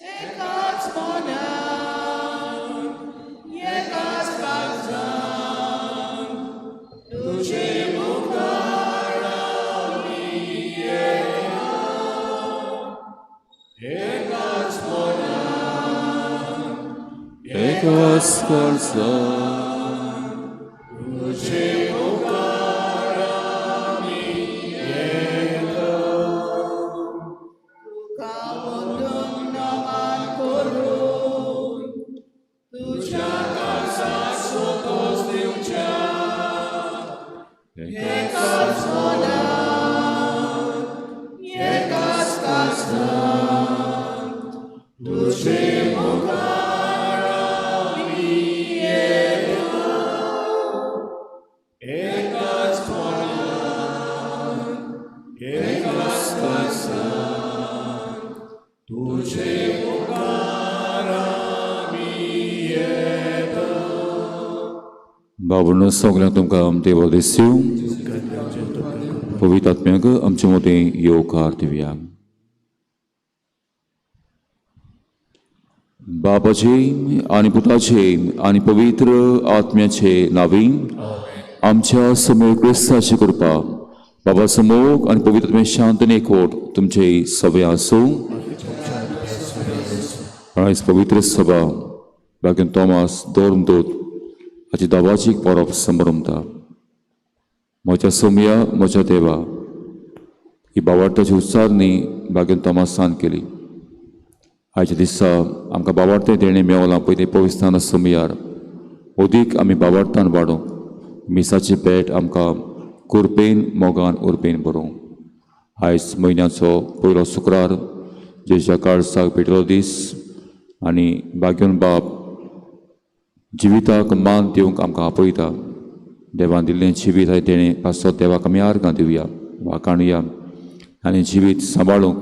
एकाच मनान एकाच काळजान तुजे मुखार आमी येता. एकाच मनान एकाच काळजान तुजे मुखार आमी येता. तुका वंदून नमन करून तुज्या काळजाक संतोष दिवच्या एकाच मनान एकाच काळजान तुजे मुखार आमी येता. एकाच मनान एकाच काळजान तुजे मुखार आमी येता. बाबूनो, सगळ्यांक तुमकां देव दिस्यू. पवित्र आत्म्याक आमचे मदीं येवकार दिवया. बापाचे आनी पुताचे आनी पवित्र आत्म्याचे नांवी. आमच्या समूह क्रिस्ताची कृपा, बाबाचो मोग आनी पवित्र आत्म्या शांत आनी एकवट तुमचे सगळे आसूं. आयज पवित्र सभा बागेन तोमास धर्मदूत हाची दावाची परब संभ्रमता. म्हज्या सोमया, म्हज्या देवा, ही बावार्थाची उच्चारणी बागेन तोमासान केली. आयच्या दिसा आमकां बाबार्थें देणें मेवलां पळय तें पविस्तान सोमयार अदीक आमी बाबार्थान वाडोवंक मिसाची भेट आमकां कुरपेन, मोगान, उर्बेन बरोवंक. आयज म्हयन्याचो पयलो शुक्रार, जेच्या काळजाक भेटलो दीस आनी बाग्योन बाब जिविताक मान दिवंक आमकां आपयता. देवान दिल्लें जिवीत हें देणें पासत देवाक आमी आर्गां दिवया, वाखाणुया आनी जिवीत सांबाळूंक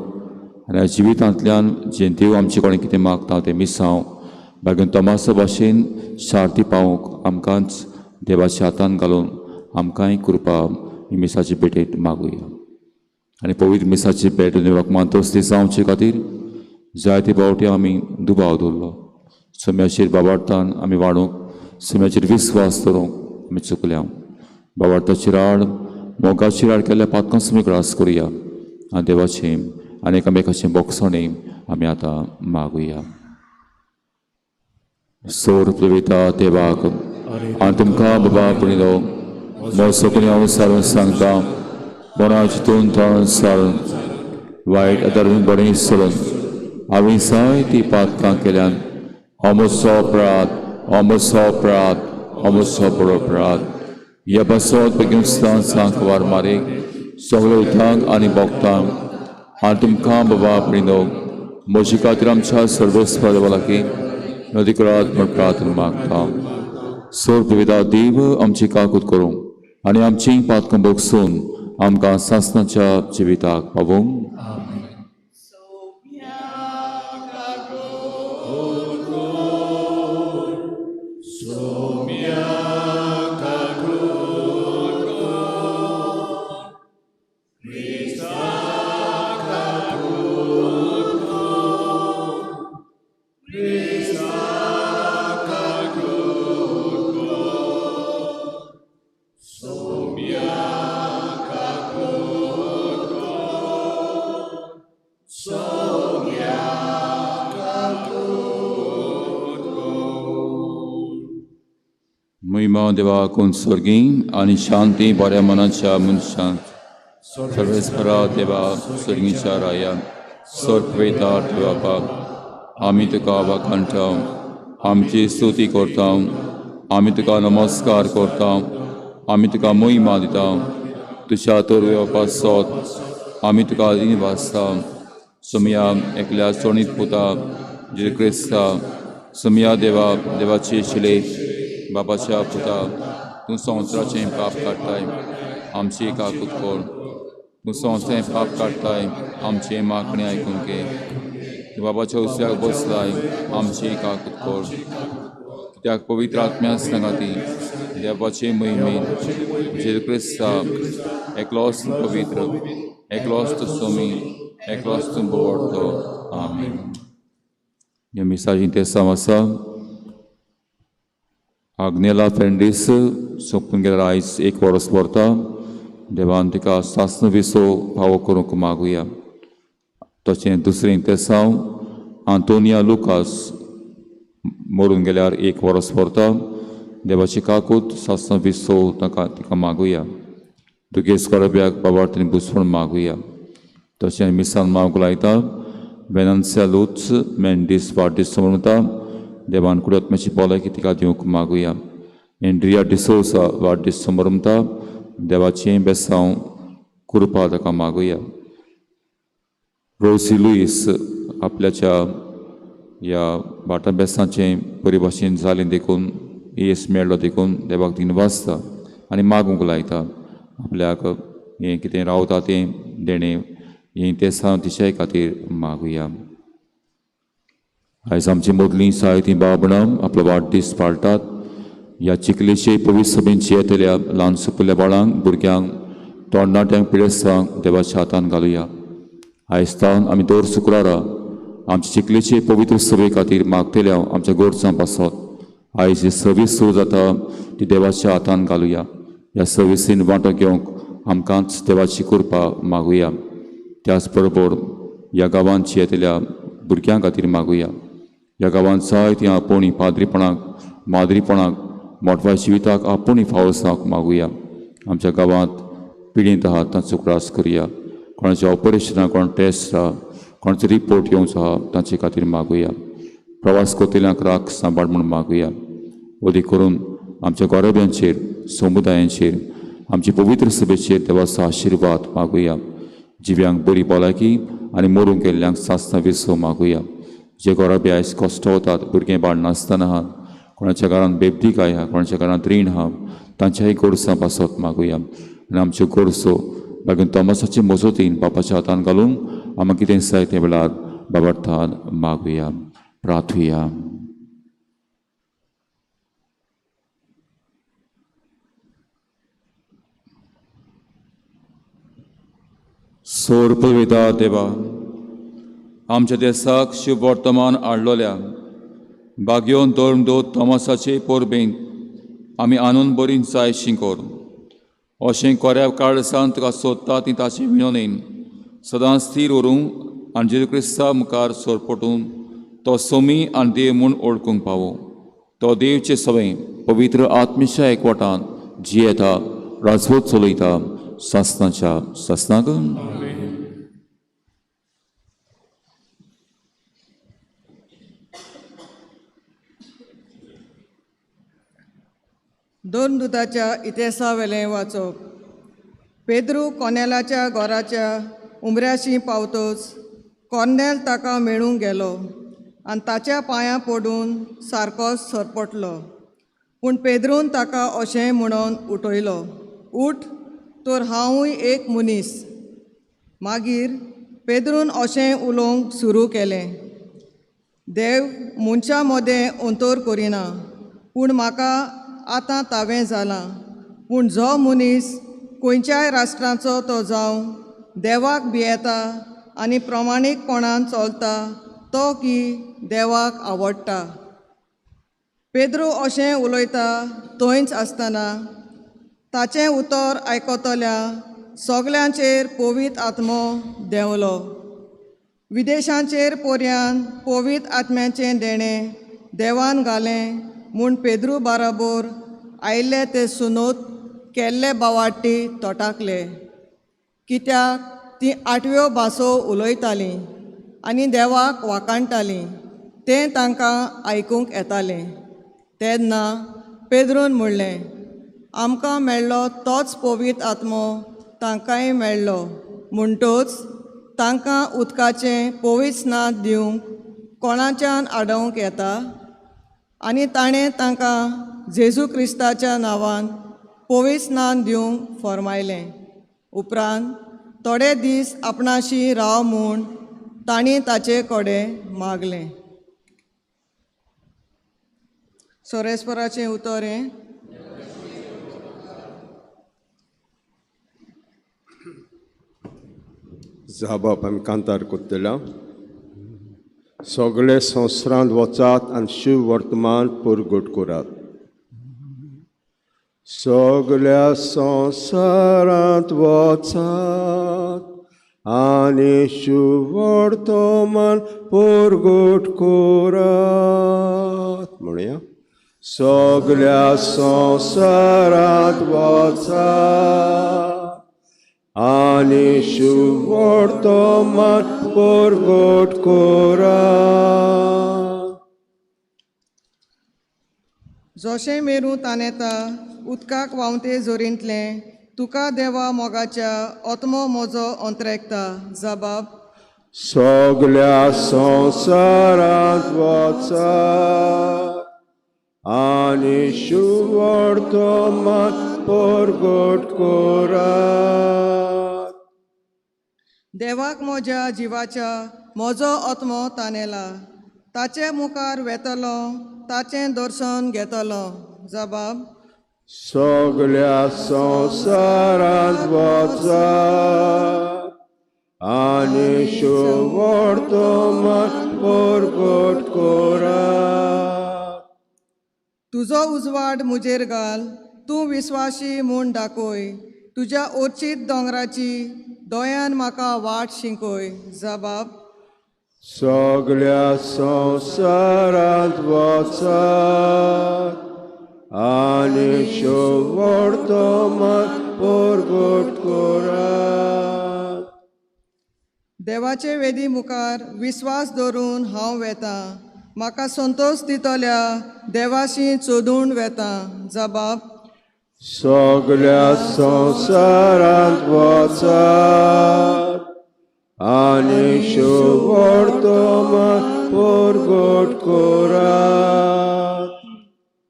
आनी ह्या जिवितांतल्यान जें देव आमचे कडेन कितें मागता तें मिसांव बागेन तोमासा भाशेन शार्ती पावोवंक आमकांच देवाच्या हातान घालून आमकांय कृपा ही मिसाची भेटेंत मागुया. आनी पवित्र मिसाची भेट देवाक मानतोसली जावचे खातीर जायते फावटी आमी दुबाव दवरलो. सम्याचेर बाबार्थान आमी वाडूंक, सम्याचेर विस्वास दवरूंक आमी चुकल्या. बाबार्थाचेर आड, मोगाचेर आड केल्ल्या पातकां आमी ग्रास करुया आनी देवाचें आनी एकामेकाचें बोगसणें आमी आतां मागुया. सोर पविता देवाक आनी तुमकां बाबा पुणिलो, म्हजो कोणी हांव सारून सांगता, कोणा चितून थोडून सारून, वायट आदारून बरें सोडून हांवें जायतीं पातकां केल्यान. हो म्हजो अपराध, हो म्हजो अपराध, हो म्हजो बरो अपराध. ह्या पासत बेगीन सांकवार मारीक सगळे उतांक आनी भोगतांक आनी तुमकां बाबा प्रिनो म्हजे खातीर आमच्या सर्वेस्पर देवा लागीं नदी करात म्हूण प्रार्थना मागता. सोर पविता देव आमची काकूत करूं आनी आमची पातकां भोगसून आमकां सासणाच्या जिविताक पावोवंक. सोम्या काकूत. सोम्या काकूत कर, क्रिस्ता काकूत कर, क्रिस्ता काकूत कर, सोम्या काकूत कर, सोम्या काकूत कर. महिमा देवा कोण स्वर्गी आनी शांती बऱ्या मनाच्या मनशांक. सर्वेस्परा देवा, स्वर्गीच्या राया, स्वर्ग देवा, आमी तुका वाखाणटा, आमची स्तुती करता, आमी तुका नमस्कार करता, आमी तुका महिमा दिता. तुज्या तोरवे पासत आमी तुका वाचता. सोमया एकल्या सोणीत पुता जेजू क्रिस्ता, सोमया देवा, देवाची शिले बाबाच्या पुता, तूं संवसाराचें पाप काडटाय, आमची काकूत कर. तूं संवसाराचें पाप काडटाय, आमचें मागणें आयकून घे. तूं बाबाच्या उस्याक बसलाय, आमची काकूत कर. कित्याक पवित्र आत्म्या सांगाती देवाचे महिमेन जेजू क्रिस्ता एकलोच पवित्र, एकलोच तूं सोमी, एकलोच तूं बोवडतो. आमेन. ह्या मिसाचीं तेसांव आसा. आग्नेला फेर्नांडीस सोंपून गेल्यार आयज 1 वर्स भरता. देवान तिका सासण विसो फावो करूंक मागुया. तशें दुसरें तेसांव आंतोनिया लुकास मरून गेल्यार 1 वर्स भरता. देवाची काकूत सासण विसो ताका तिका मागुया. दुगेस कोरब्याक बाबार्थीन बुसवण मागुया. तशें मिसान मागूंक लायता वेनन्सिया लूच मेंडीस वाडदीस म्हणटा. देवान कुडत्म्याची भलायकी तिका दिवंक मागुया. एंड्रिया डिसोसा वाडदीस समरमता. देवाचें बेसांव कृपा ताका मागुया. रोसी लुईस आपल्याच्या ह्या भाटा बेसांचें बरे भाशेन जालें देखून येस मेळ्ळो देखून देवाक दिन वाचता आनी मागूंक लायता. आपल्याक हें कितें रावता तें देणें हें तेसांव तिच्याय खातीर मागुया. आयज आमची मदलीं जायतीं बाबणां आपलो वाडदीस पाळटात. ह्या चिखलेचे पवित्र सभेंत येतल्या ल्हान सुपुल्ल्या बाळांक, भुरग्यांक, तरणाट्यांक, पिडेस्तांक देवाच्या हातान घालुया. आयज तावन आमी दर शुक्रारा आमचे चिखलेचे पवित्र सभे खातीर मागतल्या आमच्या गोरजां पासत आयज ही सर्वीस सुरू जाता ती देवाच्या हातान घालुया. ह्या सर्विसीन वांटो घेवंक आमकांच देवाची कृपा मागुया. त्याच बरोबर ह्या गांवांत येतल्या भुरग्यां खातीर मागुया. ह्या गांवांत जायतीं आपोवणी पाद्रीपणाक, माद्रीपणाक, मोटव्या जिविताक आपोवणी फावो जावंक मागुया. आमच्या गांवांत पिडेंत आहा तांचो उगडास करुया. कोणाचें ऑपरेशन आहा, कोण टेस्ट आहा, कोणाचो रिपोर्ट येवचो आहा तांचे खातीर मागुया. प्रवास करतल्यांक राख सांबाळ म्हूण मागुया. अदीक करून आमच्या गोरब्यांचेर, समुदायांचेर, आमचे पवित्र सभेचेर देवाचो आशिर्वाद मागुया. जिव्यांक बरी भलायकी आनी मरूंक गेल्ल्यांक सासणां विसव मागुया. जे गोरबे आयज कश्ट वतात, भुरगें बाळ नासतना आहात, कोणाच्या घरांत बेबदीकाय आहा, कोणाच्या घरांत रीण आहा, तांच्याय गोरसां पासत मागुया. आनी आमच्यो गोरसो बागून तोमासाचे मजतीन बापाच्या हातान घालून आमकां कितें जाय ते वेळार बाबार्थान मागुया. प्रार्थुया. सोर्पविता देवा, आमच्या देसाक शुभ वर्तमान हाडलोल्या बागयोन धर्मदूत तोमासाचे परबेंत आमी आनंद बरीन जाय शिंकोर अशें कोऱ्या काळसान तुका सोदता ती ताचे विनोनेन सदांच स्थीर उरूंक आनी जेजू क्रिस्ता मुखार सोरपटून तो सोमी आनी देव म्हूण ओळखूंक पावो. तो देवचे सवय पवित्र आत्मिशा एकवटान जियेता, राजवत चलयता सासणाच्या सासणाक. दोन दुताच्या इतिहासावेलें वाचप. पेद्रू कॉर्नेलाच्या घराच्या उमऱ्याशी पावतोच कॉर्नेल ताका मेळूंक गेलो आनी ताच्या पांयां पडून सारकोच सरपटलो. पूण पेद्रून ताका अशें म्हणून उठयलो, उठ, तर हांवूय एक मनीस. मागीर पेद्रून अशें उलोवंक सुरू केलें, देव मनशां मदें अंतर करिना, पूण म्हाका आतां तावें जालां. पूण जो मनीस खंयच्याय राष्ट्राचो तो जावं देवाक भियेता आनी प्रमाणीकपणान चलता तो की देवाक आवडटा. पेद्रू अशें उलयता थंयच आसतना ताचें उतर आयकतल्या सगल्यांचेर पवित्र आत्मो देंवलो. विदेशांचेर पर्यान पवित्र आत्म्याचें देणें देवान घालें म्हूण पेद्रू बाराबोर आयिल्ले ते सुनोत केल्ले बावाटी तोटाकले, कित्याक तीं आठव्यो भासो उलयतालीं आनी देवाक वाखाणटालीं तें तांकां आयकूंक येतालें. तेन्ना पेद्रून म्हणलें, आमकां मेळ्ळो तोच पवित्र आत्मो तांकांय मेळ्ळो, म्हणटोच तांकां उदकाचें पवित्र स्नान दिवंक कोणाच्यान आडोवंक येता? आनी ताणें तांकां जेजू क्रिस्ताच्या नांवान पवित्र स्नान दिवंक फर्मायलें. उपरांत थोडे दीस आपणाशी राव म्हूण तांणी ताचे कडेन मागलें. सोरेस्पराचें उतर हें. जाबाप आमी कांतार कोत्तल्या. सगळे संवसारांत वचात आनी शिव वर्तमान पुरगट करात. सगळ्या संवसारांत वचात आनी शुवर्तमान पुरगट करात. म्हणया, सगळ्या संवसारांत वचात आनी शुवर्तमान पुरगट करात. जोशें मेरू तानेता उदकाक व्हांवते जोरींतलें तुका देवा मोगाच्या आत्मो म्हजो अंतरेकता. जबाब. सगळ्या संवसारांत वचात आनी शुवर्तमान परगट करात. देवाक म्हज्या जिवाच्या म्हजो आत्मो तानेला, ताचे मुखार वेतलो, ताचें दर्शन घेतलो. जबाब. सगळ्या संवसारांत वचात आनी शुवर्तमान परगट करात. तुजो उजवाड म्हजेर घाल, तूं विस्वाशी म्हूण दाखय, तुज्या ओर्चीत दोंगराची दोयान म्हाका वाट शिंकय. जबाब. सगळ्या संवसारांत वचात आनी शुवर्तमान परगट करात. देवाचे वेदी मुखार विस्वास दवरून हांव वेतां, म्हाका संतोश दितल्या देवाशी चोदून वेतां. जबाब. सगळ्या संवसारांत वचात आनी शुवर्तमान परगट करात.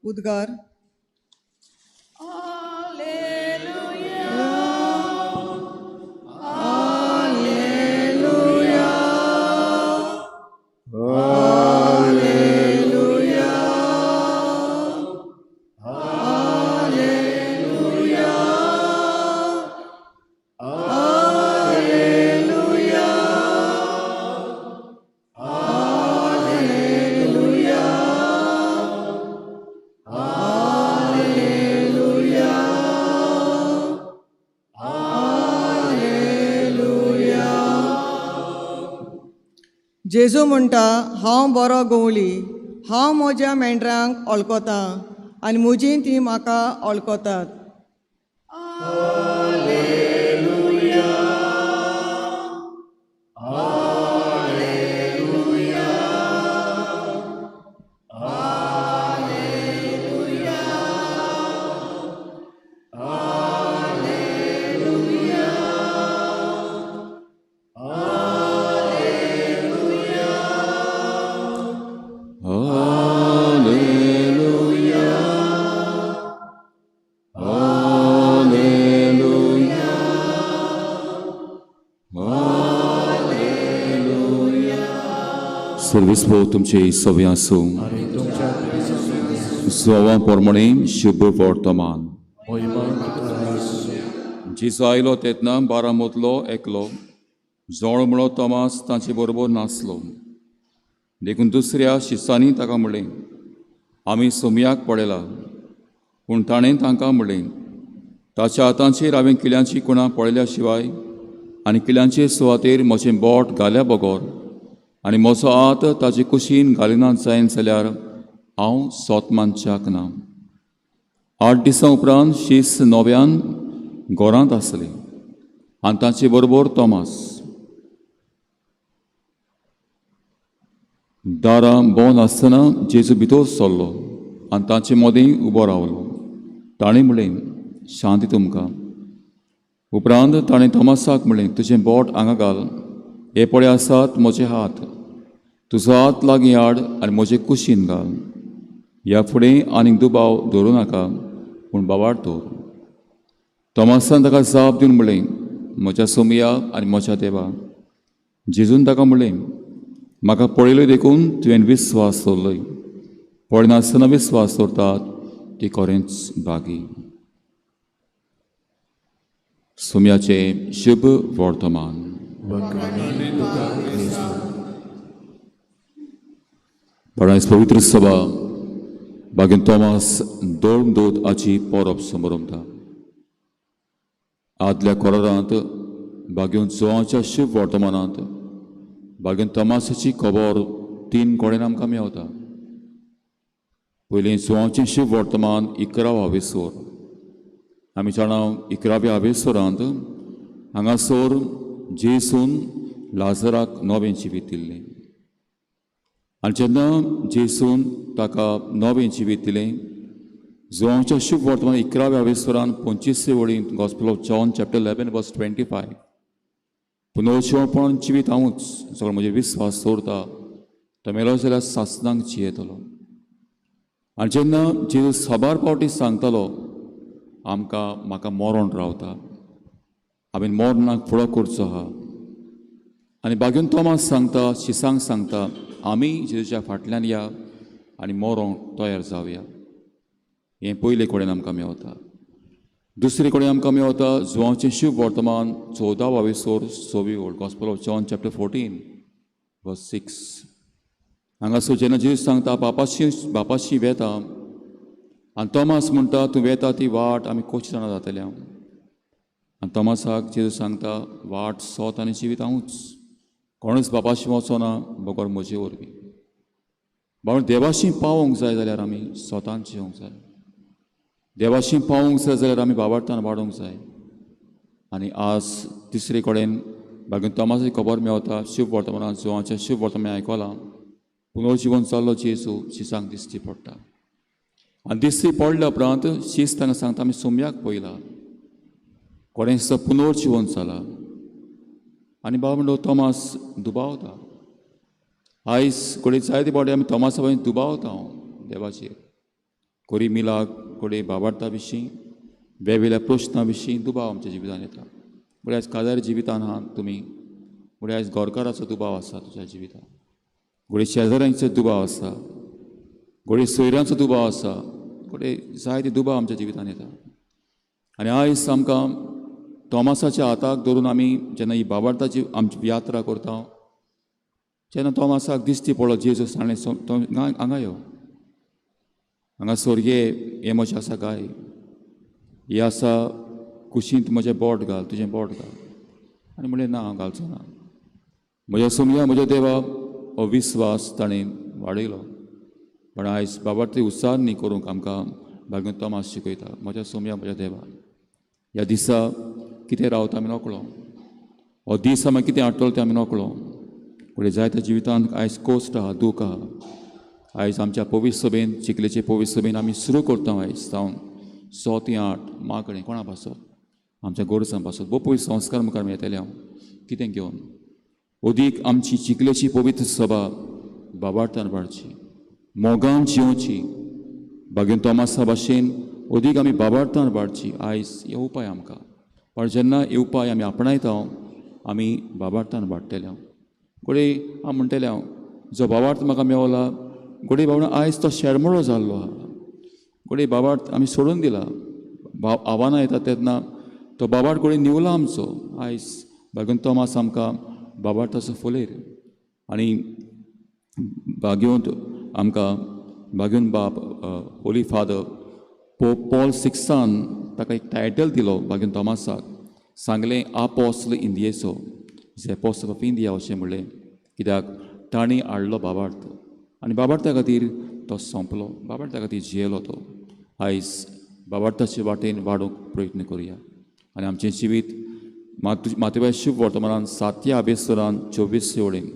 उद्गार. जेजू म्हणटा, हांव बरो गवळी, हांव म्हज्या मेंढरांक वळखतां आनी म्हजीं तीं म्हाका वळखतात. Alleluia, Alleluia, Alleluia. सर्वेस्पर तुमचे सवे आसूं. सवा प्रमाणे शुभ वर्तमान. जेजू आयलो तेन्ना बारा मोतलो एकलो जोळ म्हणो तोमास तांचे बरोबर नासलो. देखून दुसऱ्या शिसांनी ताका म्हणलें, आमी सोमयाक पळयला. पूण ताणें तांकां म्हणलें, ताच्या हातांचेर हांवें किल्यांची कुणां पळयल्या शिवाय आनी किल्यांचे सुवातेर म्हजें बोट घाल्या बगर आनी म्हजो हात ताचे कुशीन घालिना जायन जाल्यार हांव सोत मानच्याक ना. 8 दिसां उपरांत शीस नव्यान घरांत आसले आनी तांचे बरोबर तोमास. दारां बंद आसतना जेजू भितर सरलो आनी तांचे मदीं उबो रावलो. ताणें म्हणलें, शांती तुमकां. उपरांत ताणें तोमासाक म्हणलें, तुजें बोट हांगा घाल, हे पळय आसात म्हजे हात, तुजो हात लागीं हाड आनी म्हजे कुशीन घाल. ह्या फुडें आनीक दुबाव दवरूं नाका, पूण बावार दवर. तोमासान ताका जाप दिवन म्हणलें, म्हज्या सोमया आनी म्हज्या देवा. जेजून ताका म्हणलें, म्हाका पळयलो देखून तुवें विस्वास दवरलोय, पळयनासतना विस्वास दवरतात ती खरेंच भागी. सोम्याचें शुभ वर्तमान. पण पवित्र सभा बागेन तोमास दोन आची परब समरमता. आदल्या कोरारांत बागेन जोवाच्या शिव वर्तमानांत बागेन तोमासाची खबर 3 कडेन आमकां मेवता. पयलीं जुवांचें शिव वर्तमान 11व्या आवेसोर, आमी जाणा 11व्या आवेसोरांत हांगासर जेसून लाजराक नवें जिवीत दिल्लें आनी जेन्ना जेसून ताका नवें जिवीत दिलें, जुवांच्या शुभ वर्तमान 11व्या आवेसोरान 25 वळींत gospel of John chapter 11 verse 25, पुनर्जिवपण जिवीत हांवूच सगळो म्हजेर विस्वास दवरता तो मेलो जाल्यार सासनांक जियेतलो. आनी जेन्ना जेजू साबार फावटी सांगतालो आमकां म्हाका मरण रावता, हांवें मरणाक फुडो करचो आहा. आनी बागेन तोमास सांगता, शिसांक सांगता, आमी जेजूच्या फाटल्यान या आनी मरोंक तयार जावया. हें पयले कडेन आमकां मेवता. दुसरे कडेन आमकां मेवता जुवांचें शिव वर्तमान 14 बावीसोर 6वी ओळ, gospel of John chapter 14 verse 6. हांगासर जेन्ना जेजू सांगता बापाशी वेता आनी तोमास म्हणटा तूं वेता ती वाट आमी कशी जाणा जातले. आनी तोमासाक जेजू सांगता वाट सोत आनी जिवीत हांवूच, कोणूच बापाशी वचना बगर म्हजे वरवीं. बाबा देवाशी पावोंक जाय जाल्यार आमी स्वतान जिवंक जाय, देवाशी पावोंक जाय जाल्यार आमी बाबार्थान वाडोवंक जाय. आनी आज तिसरे कडेन बागेन तोमासाची खबर मेवता शिव वर्तमानान, जुवांचें शिव वर्तमान आयकलां, पुनर्जिवन जाल्लो जेजू शिसांक दिश्टी पडटा. आनी दिश्टी पडल्या उपरांत शीस तांकां सांगता आमी सोमयाक पळयला, कोणें पुनर्जिवन जाला. आनी बाबा म्हणलो तोमास दुबावता. आयज घडये जायते फावटी आमी तोमासा भशेन दुबावता हांव देवाचेर, कोरी मिलाक घडये बाबार्था विशीं वेगवेगळ्या प्रश्ना विशीं दुबाव आमच्या जिवितान येता. घडये आयज काजार जिवितान आहा तुमी, घडये आयज गोरकाराचो दुबाव आसा तुज्या जिवितान, घडये शेजाऱ्यांचो दुबाव आसा, घडये सोयऱ्यांचो दुबाव आसा, घडये जायते दुबाव आमच्या जिवितान येता. आनी आयज आमकां तोमासाच्या हाताक धरून आमी जेन्ना ही बाबार्थाची आमची यात्रा करता, जेन्ना तोमासाक दिश्टी पडलो जेजू सांगलें हांगा यो, हांगा सोरये हें म्हजें आसा गाय, हें आसा कुशींत म्हजें बोट घाल, तुजें बोट घाल. आनी म्हणलें ना हांव घालचो ना, म्हज्या सोमया म्हज्या देवा हो विस्वास ताणें वाडयलो. पण आयज बाबार्थी उत्साह न्ही करूंक आमकां बागेन तोमास शिकयता, म्हज्या सोमया म्हज्या देवा. ह्या दिसा कितें रावता आमी नकळो, हो दीस आमी कितें हाडटलो तें आमी नकळो. फुडें जायत्या जिवितांत आयज कोश्ट आहा, दूख आहा. आयज आमच्या पवित्र सभेन, चिखलेचे पवित्र सभेन आमी सुरू करता आयज जावन 6 ते 8 मागणें कोणा पासत, आमच्या गोरजां पासत, भोव पवित्र संस्कार मुखार मेळटले हांव कितें घेवन अदीक आमची चिखलेची पवित्र सभा बाबार्थान वाडची, मोगान जिवची, बागेन तोमासा भाशेन अदीक आमी बाबार्थान वाडची. आयज हे उपाय आमकां, पण जेन्ना हे उपाय आमी आपणायता आमी बाबार्थान वाडटले. हांव घडये हांव म्हणटलें हांव जो बाबार्थ म्हाका मेवला, घडये बाबा आयज तो शेरमोळो जाल्लो आहा, घडये बाबार्थ आमी सोडून दिला, आव्हानां येता तेन्ना तो बाबार्थ घडये निवला आमचो. आयज बागेन तोमास आमकां बाबार्थाचो फोलेर आनी बागेवंत आमकां बागेवन बाप होली फादर पोप पॉल सिक्सान ताका एक टायटल दिलो बागेन तोमासाक, सांगलें आपोस्ल इंडियेचो, is apostle of India अशें म्हणलें, कित्याक तांणी हाडलो बाबार्थ आनी बाबार्था खातीर तो सोंपलो, बाबार्था खातीर जियेलो तो. आयज बाबार्थाचे वाटेन वाडोवंक प्रयत्न करुया आनी आमचें जिवीत मातेबाय शुभ वर्तमानान 7व्या आबेसरान 24 वळीन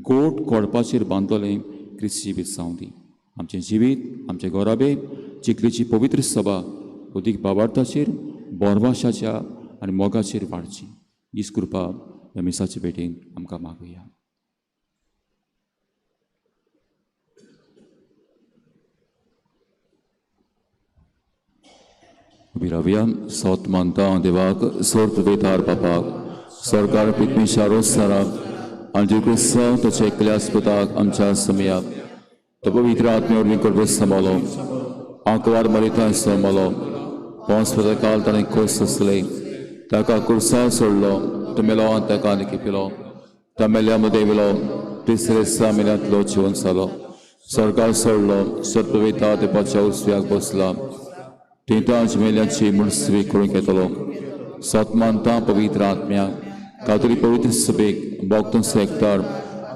गोट कोडपाचेर बांदतलें क्रिस्ती जिवीत जावं दी. आमचें जिवीत, आमचें गोराबे, चिखलेची पवित्र सभा अदीक बाबार्थाचेर, बोरवाशाच्या आनी मोगाचेर वाडची. हीच कृपा ह्या मिसाचे भेटेन आमकां मागुया. उबी रावया. सोत मानता देवाक, सोर्त वेतार बापाक, सरकार पितमी शारो साराक आनी जे क्रिस्तांव ताच्या एकल्या स्पुताक आमच्या समयाक तो पवित्र आत्मे वरवीं करपी सांबाळो, आंकवार मरितां सांबाळो, पोंस काल ताणें खोस सोंसले, ताका कुर्सार सोडलो, तो मेलो आनी ताका आनी खेपिलो, तो मेल्या मदें विलो, तिसरे दिसा मेल्यांतलो जिवन जालो, सरकार सोडलो सर्पवेता देवाच्या उजव्याक बसला थंय ताज मेल्याची म्हूण स्वी करूंक येतलो सत मानता पवित्र आत्म्याक कातरी पवित्र सभेक भक्तांचो एकतार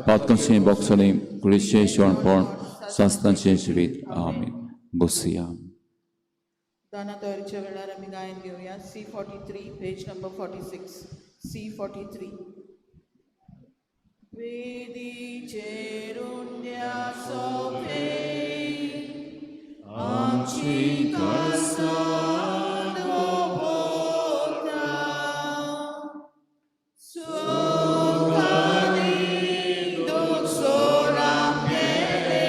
पातकांचें बोगसणें कुडीचें शेणपण शास्त्रांचें जिवीत. आमीन. बसया. दाना तयारीच्या वेळार आमी गायन घेवया. C 43, page number 46, C 43. वेदीचेर उंड्या सोपे आमची कासां भोगता सुखानी दुख सोडा पेले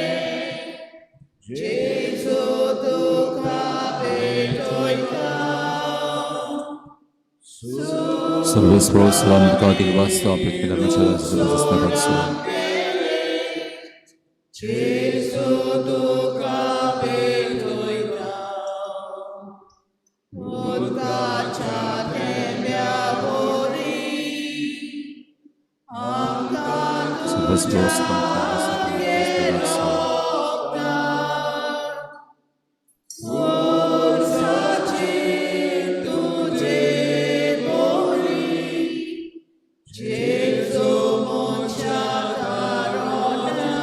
जेजू तुका भेटोयता. सर्वेस्परो सलाम तुका दिलवास्ता पृथ्वी धर्माच्या. जेजू तुका भेटोयता उदकाच्या थेंब्या वरी आमकां सर्वेस्परो सलाम तुका दिलवास्ता. तुझे बोली जेजू मनशा कारोना.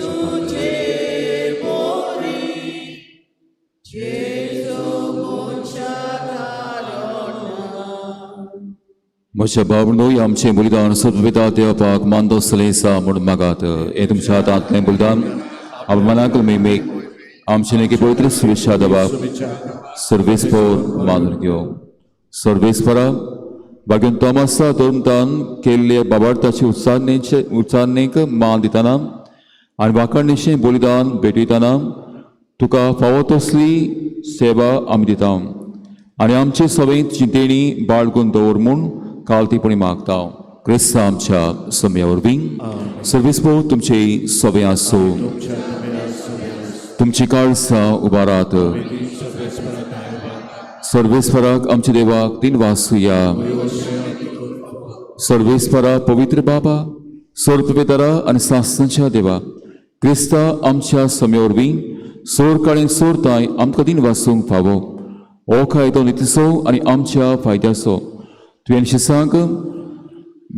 तुझे बोली जेजू मनशा कारोना. म्हज्या भावंडो, आमचें बलिदान सद्विदा देवपाक मानदो सलेसा म्हूण मागात. हें तुमच्या हातांतलें बलिदान अभिमानाक मेमेक आमचे नेकी पवित्र सुवेच्छा दबाक सर्वेस्पोर मानून घेवं. सर्वेस्परा बागेन तोमासा धर्मतान केल्ले बाबार्थाची उत्साहनेचे उत्साहनेक मान दितना आनी वाखाणीचें बलिदान भेटयतना तुका फावो तसली सेवा आमी दिता आनी आमचे सवयीत चिंतेणी बाळगून दवर म्हूण कालतीपणी मागता क्रिस्ता आमच्या सम्या वरवीं. सर्वेस्पोर तुमची सवय आसूं. तुमची काळसां उबारात. सर्वेस्पराक आमच्या देवाक दिन वासुया. सर्वेस्परा पवित्र बाबा, सोर्पवेदरा आनी सासणाच्या देवा, क्रिस्ता आमच्या सम्या वरवीं सोर काळेन सोरताय आमकां दिन वासूंक फावो. हो कायदो नितीचो आनी आमच्या फायद्याचो. तुवें शिसांक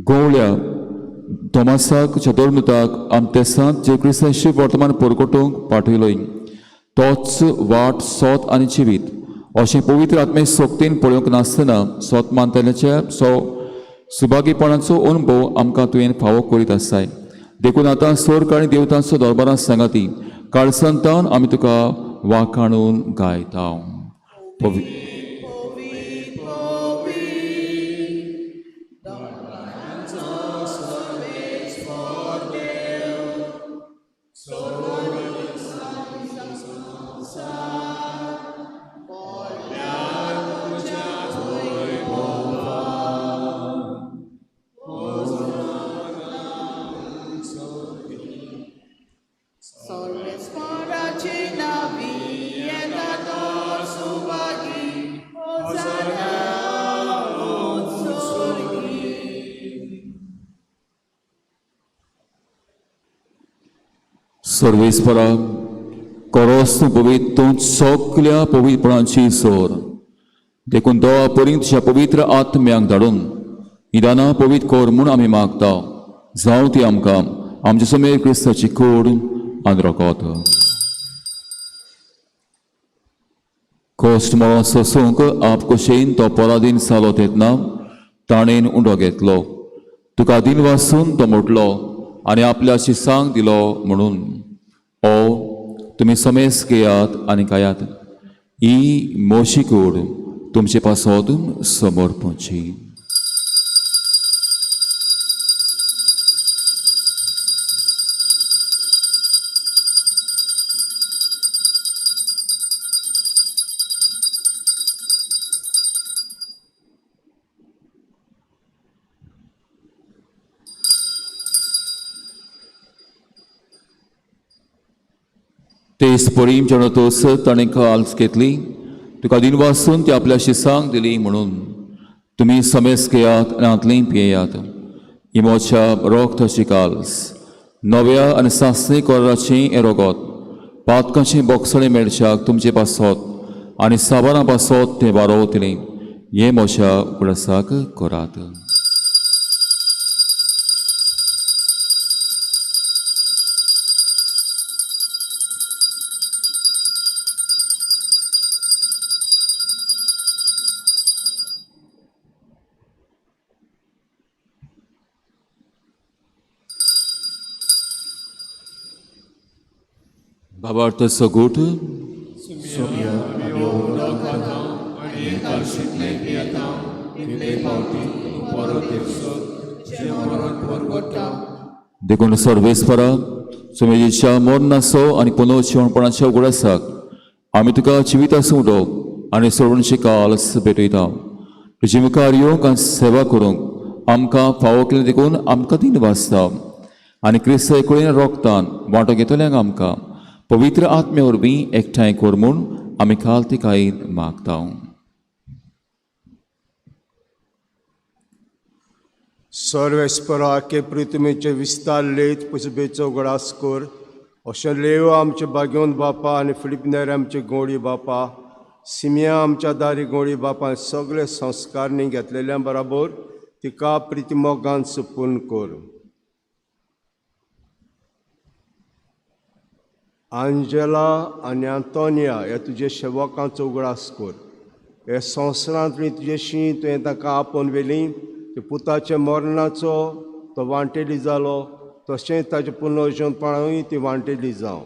गोवळ्या तोमासाक चतुर्मुताक आम तेसांत जे क्रिस्तांशी वर्तमान परकोटूंक पाठयलोय तोच वाट, सोत आनी जिवीत अशें पवित्र आत्मे सोक्तीन पळोवंक नासतना सोत मानतल्याच्या सो सुभागीपणाचो अनुभव आमकां तुवें फावो करीत आसाय. देखून आतां सोर आनी देवतांचो दरबारां सांगाती काळसंतान आमी तुका वाखाणून गायता. पवि सर्वेस्पराचे नावी येता तो सुभागी, होजाना उत्सर्गी. सर्वेस्परा करोस तूं पवित्र, तूं सगल्या पवित्रपणाची सोर. देखून देवा परीं तुज्या पवित्र आत्म्यांक धाडून निदानां पवित्र कर म्हूण आमी मागता. जावं ती आमकां आमचे समेर क्रिस्ताची कोड आनी रगत. कश्ट मरण सोसूंक आप कुशेन तो पराधीन जालो तेन्ना ताणेन उंडो घेतलो, तुका दिन वासून तो म्हटलो आनी आपल्या शिसांक दिलो म्हणून, ओ तुमी समेस घेयात आनी खायात, ही मोशी कूड तुमचे पासत समर्पणची. तेच परीम जेवणातोस ताणें काल्स घेतली, तुका दिन वासून ती आपल्या शिसांक दिली म्हणून, तुमी समेस घेयात आनी हांतलीं पियेयात, इमोच्या रोगताची काल्स नव्या आनी सासणी कोराची हें रोगत पातकांची बोगसणी मेळच्याक तुमचे पासत आनी साबारां पासत तें वारोवतलीं हें म्हज्या उगडासाक करात. भावार्थ सगूट देखून सर्वेस्परा सुमेजीच्या मरणाचो आनी पुनर्जिवणपणाच्या उगडासाक आमी तुका जिवीत आसूं आनी सोडूनची काल्स भेटयता. तुजे मुखार येवंक आनी सेवा करूंक आमकां फावो केलें देखून आमकां दिन वाचता आनी क्रिस्त एकुळेन रोगतान वांटो घेतल्यांक आमकां पवित्र आत्म्या वरवीं एकठांय कर म्हूण आमी खाल तिकायेन मागता. सर्वेस्परा के पृथ्वीचे विस्तार लेत पुसबेचो उगडास कर अशें लेव आमचे बागेवन बापा आनी फिलिपनेर आमचे गोडी बापा सिमिया आमच्या दारी गोडी बापा सगळे संस्कारणी घेतलेल्या बराबर तिका प्रितिमोगान सुपून कर. आंजेला आनी आंतोनिया हे तुजे सेवकांचो उगडास कर. हे संवसारांतली तुजेशी तुवें तांकां आपोवन व्हेली ते पुताच्या मरणाचो तो वांटेली जालो तशेंच ताचें पुनर्जिवनपणानूय ती वांटेली जावं.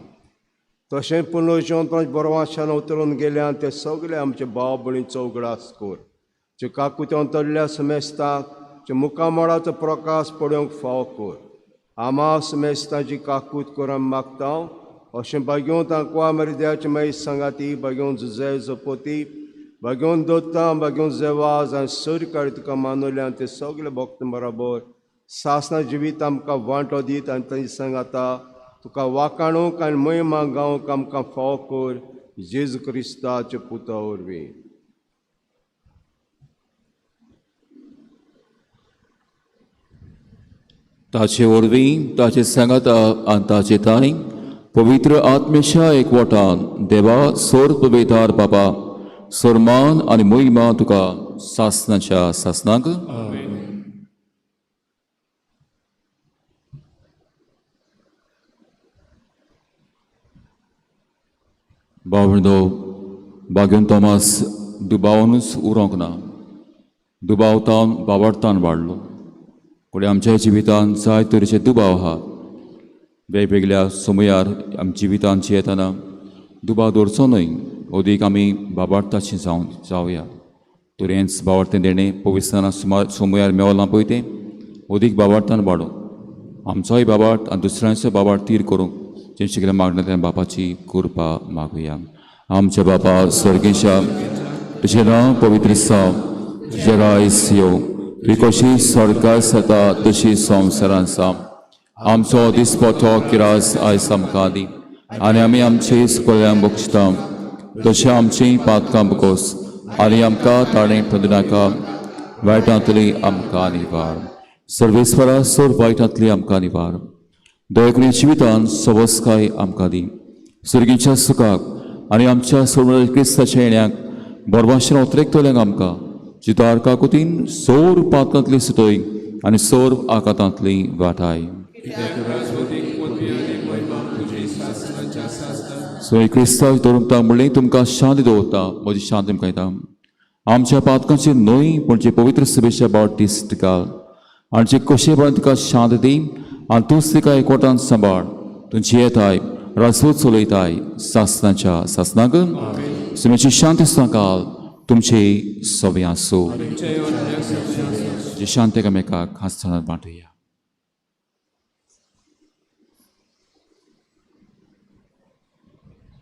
तशेंच पुनर्जिवनपण बरवाशान उतरून गेल्या ते सगळे आमचे भाव भयणीचो उगडास कर. जे काकुते अंतरल्या समेस्ताक जे मुखामळाचो प्रकाश पळोवंक फावो कर. आमा समेस्ताची काकूत करून मागता अशें बागेवन तांकां मरिद्याचे मागीर सांगाती बागेवन जुजे जपोती बागेवन दोत्ता बागेवन जेवाज आनी सरकारी तुका मानवल्या ते सगळे भक्त बराबर सासना जिवीत आमकां वांटो दीत आनी तांची सांगाता तुका वाकाणूंक आनी महिमा गावंक आमकां फावो कर जेजू क्रिस्ताचे पुता वरवीं. ताचे वरवीं ताचे सांगाता आनी ताचे तांय पवित्र आत्मेशा एकवटान देवा सोर पवित्र बाबा सोरमान आनी मोहिमा तुका सासनाच्या सासनाक. भावंडो बागेवन तोमास दुबावनूच उरोंक ना, दुबावतान बावडतान वाडलो. कोणी आमच्या जिवितान जाय तरेचे दुबाव आहा. वेगवेगळ्या समयार आमच्या जिवितान जियेतना दुबाव दवरचो न्हय, अदीक आमी बाबार्थाची जावन जावया. तुरेंच बावडतें देणें पविस्ताना सुमार समयार मेवलां पळय तें अदीक बाबार्थान वाडूं. आमचोय बाबार्थ आनी दुसऱ्यांचो बाबार्थ तीर करूंक जें कितें मागणा त्या बापाची कृपा मागुया. आमच्या बापा स्वर्गेशा, तुजें नांव पवित्र जावं, तुजें रायस येवं, तुजी कशी स्वर्गार जाता तशी संवसारांत जावं. आमचो दिसपटो किरास आयज आमकां दी आनी आमी आमचे सुकल्यां बक्षता तशें आमचीं पातकां बकोस आनी आमकां ताणें प्रदनाका वायटांतली आमकां निवार. सर्वेस्वरा सोर वायटांतली आमकां निवार. दयकणी जिवितान सवस्काय आमकां दी. सुर्गीच्या सुखाक आनी आमच्या सोडून क्रिस्ताच्या येण्याक बरवाशेन उतरेकतल्यांक आमकां जिदार काकुतीन सोर पातकांतली सुतय आनी सोर आकातांतली वाटाय. सोय क्रिस्ताक दवरुंक म्हणलें तुमकां शांती दवरता, म्हजी शांती तुमकां दिता. आमच्या पातकांची न्हय पूण जे पवित्र सभेच्या बाट दिस्त घाल आनी जे कशेपणान तुका शांत दी आनी तूंच तिका एकवटान सांबाळ. तूं जियेताय राजवत चलयताय सासनाच्या सासनाक. सुमेची शांती सांगाल तुमचे सवे आसूं. जी शांती एकामेकाक हांसतना वांटुया.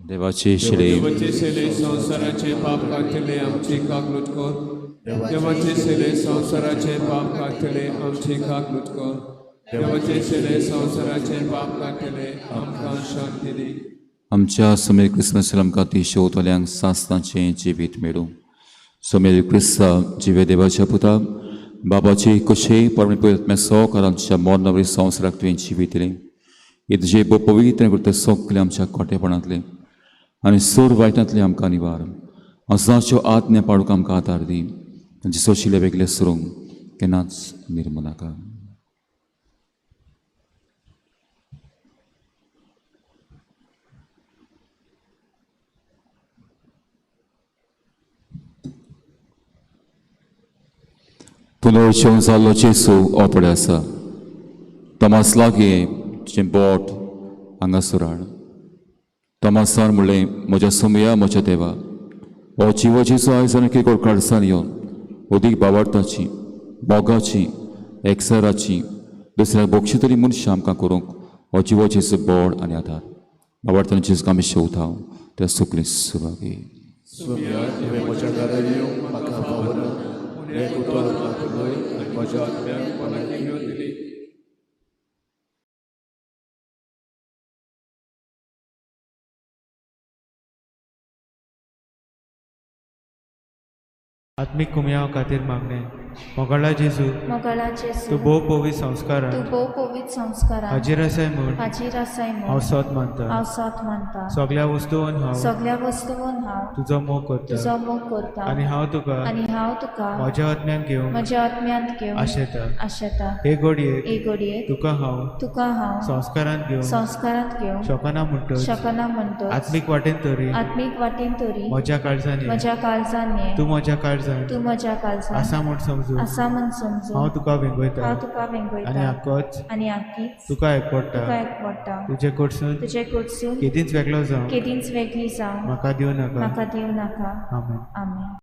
देवाचे शिले देवाचे सेले संवसाराचे पाप काडटले आमची काकलूट कर. देवाचे सेले संवसाराचे पाप काडटले आमची काकलूट कर. देवाचे सेले संवसाराचे पाप काडटले आमकां शांती दी. आमच्या समीर क्रिस्मस आमकां ती शेवतल्यांक सासनाचें जिवीत मेळूं. समीर क्रिस्ता जिवे देवाच्या पुता बाबाची कशें परमेश्वर सो आमच्या मरणावरी संवसाराक तुवें जिवितलें हे तुजें भोव पवित्र करता सगळें आमच्या खोटेपणांतलें आनी सोर वायटांतलें आमकां निवार अजाच्यो आज्ञा पाडूंक आमकां आदार दी तांचे सोशिल्ले वेगळे सरूंक केन्नाच निर्मू नाका. पुनर्जीवन जाल्लो जेसू हो पळय आसा. तोमास लागीं तुजें बोट हांगासर हाड. तोमासान म्हणलें म्हज्या सोमया म्हज्या देवा हो जिवो जेजू आयज आनी किरकोळ काळसान येवन अदीक बावडताची मोगाची एकसराची दुसऱ्या बक्षी तरी मनशां आमकां करूंक हो जिवो जेजू बोड आनी आदार. बावडताना जेजूक आमी शेवता त्या सगळीं सुवागी. सोम्या तुवें म्हज्या घरा येवंक म्हाका फावना पूण एक उतर म्हाका न्हय आनी म्हज्या आत्म्याक भलायकी मेळटली. आत्मीक कुमयाव खातीर मागणें. मोगाळा जेजू, मोगाळा जेजू, तूं भोव पवित्र संस्कारान तूं भोव पवित्र संस्कारान हाजीर आसाय म्हूण हाजीर आसाय म्हूण हांव सोत मानता. हांव सोत मानता. सगळ्या वस्तून हांव सगळ्या वस्तून हांव तुजो मोग करता तुजो मोग करता आनी हांव तुका म्हज्या आत्म्यांत घेवंक म्हज्या आत्म्यांत घेवंक आशेता. आशेता. हे घडयेक हे घडयेक तुका हांव संस्कारांत घेवंक शकना म्हणटच शकना म्हणटच आत्मीक वाटेन तरी म्हज्या काळजान ये. म्हज्या काळजान ये. तूं म्हज्या काळजान तूं म्हज्या काळजान आसा म्हूण समजून आसा म्हूण समजून हांव तुका वेंगयता हांव तुका वेंगयता आनी आकोच आनी आकीच तुका एकवडटा तुका एकवडटा. तुजे कडसून तुजे कडसून केदींच वेगळो जावं केदींच वेगळी जावं म्हाका दिवं नाका. म्हाका दिवं नाका. आमेन. आमेन.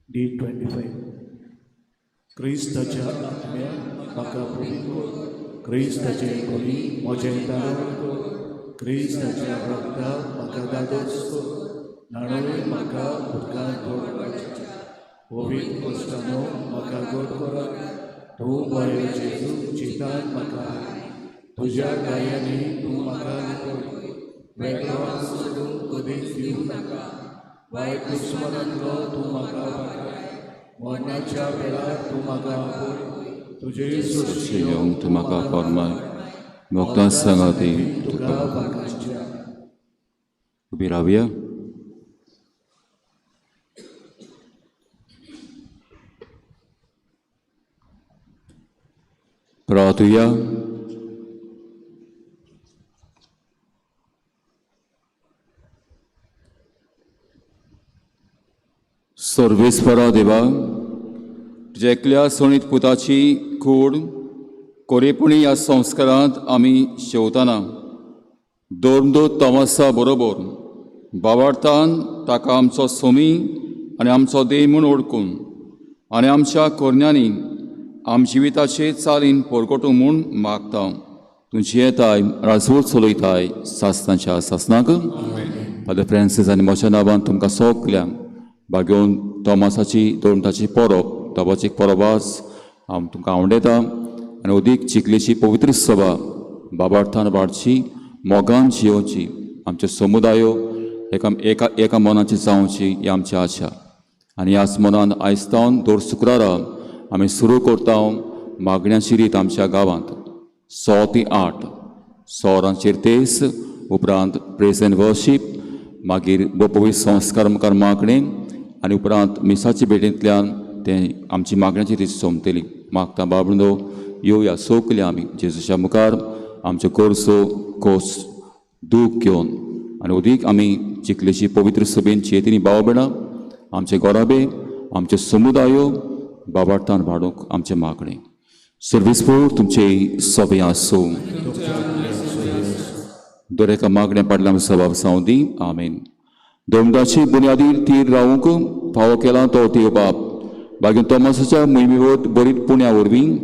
D25. क्रिस्ताच्या आत्म्या म्हाका पवित्र, क्रिस्ताचे कुडी म्हजें तारण कर, क्रिस्ताच्या रक्ता म्हाका दादोस कर, न्हाणय म्हाका उदकांत धोडपाचें, पवित्र कुश्टानो म्हाका गोड करात, तूं बरें जेजू चिंतान म्हाका, तुज्या गायांनी तूं म्हाका निपय, वेगळो सोडून कदीच दिवं नाका, वायट दुस्मनांतलो तूं म्हाका वाटाय, मरणाच्या वेळार तूं म्हाका आपय, तुजे सोशी येवंक तूं म्हाका फॉर्माय भक्तां सांगाती तुका वाकांच्या. उबी रावया. प्रार्थुया. सर्वेस्परा देवा, तुज्या एकल्या सोणीत पुताची कूड कोरेपणी ह्या संस्कारांत आमी शेवतना दोन तोमासा बरोबर बाबार्थान ताका आमचो सोमी आनी आमचो देव म्हूण ओळखून आनी आमच्या कोरण्यांनी आम जिविताचे चालीन परगटूं म्हूण मागता. तूं जियेताय राजवट चलयताय सासनाच्या सासनाक. फादर फ्रांसीस आनी म्हज्या नांवान तुमकां सगल्यांक बागेवन तोमासाची दोनटाची परब तोमाची परब आज हांव तुमकां आवडयता आनी अदीक चिखलेची पवित्र सभा बाबार्थान वाडची, मोगान जियोवची, आमचे समुदायो एका एका एका मनाची जावची ही आमची आशा. आनी ह्याच मनान आयज तावन दर शुक्रारा आमी सुरू करता मागण्याची रीत आमच्या गांवांत 6 ते 8 सोरांचेर तेस, उपरांत प्रेज एंड वर्शीप, मागीर पवित्र संस्कार मुखार मागणें आनी उपरांत मिसाचे भेटींतल्यान तें आमची मागण्याची रीत सोंपतली. मागता बाबडो येवया सगळे आमी जेजूच्या मुखार आमच्यो गरजो खोस दूख घेवन आनी अदीक आमी चिखलेची पवित्र सभेन चेतिनी भाव भयणां आमचे गोराबे आमचे समुदायो बाबार्थान वाडोवंक आमचें मागणें. सर्वेस्पोर तुमचे सोबे आसूं. दर एका मागण्या पाडल्या आमचो सबाव जावं दी. आमेन. दोमदाची बुन्यादीर तीर रावूंक फावो केला तो देव बाप बागीर तोमासाच्या मोहिमेवत बरीत पुण्या वरवीं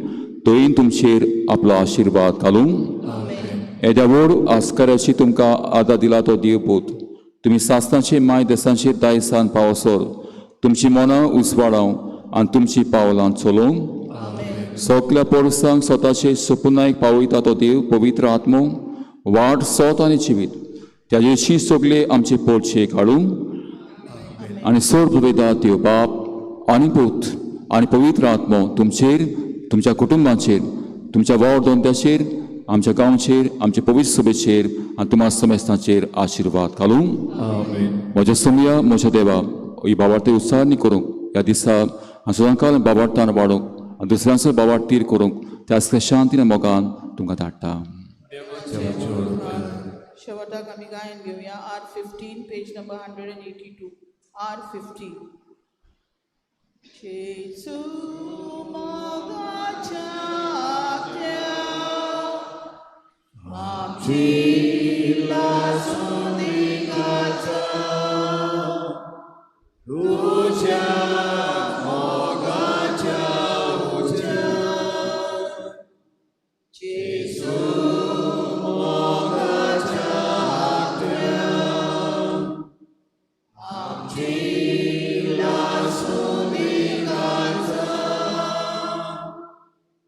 तोयीन तुमचेर आपलो आशिर्वाद घालूं. येद्या व्हड आस्काराची तुमकां आदार दिला तो देव पूत तुमी सासनाचे माय देसांचेर दायसान पावसर तुमची मनां उजवाडाव आनी तुमची पावलां चलोवंक सगल्या पोरसांक स्वताचे सपुनायक पावयता तो देव पवित्र आत्मो वाट सोत आनी जिवीत त्याजेशी सगळे आमचे पोटशे काडूं आनी सोड वेदा देव बाप आनी पूत आनी पवित्र आत्मो तुमचेर, तुमच्या कुटुंबाचेर, तुमच्या वावर धंद्याचेर, आमच्या गांवचेर, आमच्या पवित्र सभेचेर आनी तुमच्या समेस्तांचेर आशिर्वाद घालूं. म्हज्या सोमया म्हज्या देवा ही बाबार्थ उत्साहानी करूंक ह्या दिसा हांव सदांकाल बाबार्थान वाडोवंक आनी दुसऱ्यांचो बाबार्थ तीर करूंक त्याच शांतीन मोगान तुमकां धाडटा. शेवटाक आमी गायन घेवया R15 page number 182 R15. जेजू मोगाच्या त्या आमची लासुदिकाचा तुझ्या मोगाच्या उज्या जेजू मोगाच्या त्या आमची लासुदिकाचा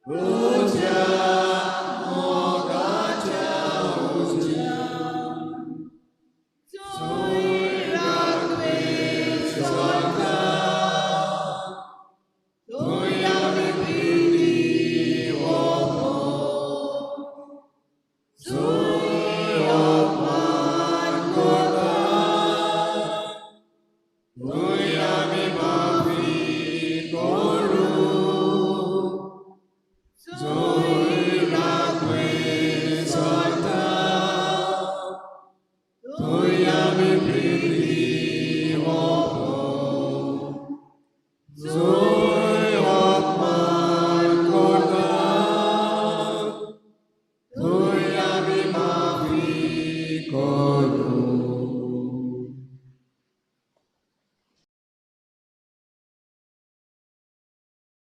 तुझ्या मोगाच्या उज्या जुय राखवे चलता थंय आमी प्रिती ओपूं जुय अपमान करता थंय आमी माफी करूं जुय राखवे चलता थंय आमी प्रिती ओपूं जुय अपमान करता थंय आमी माफी करूं.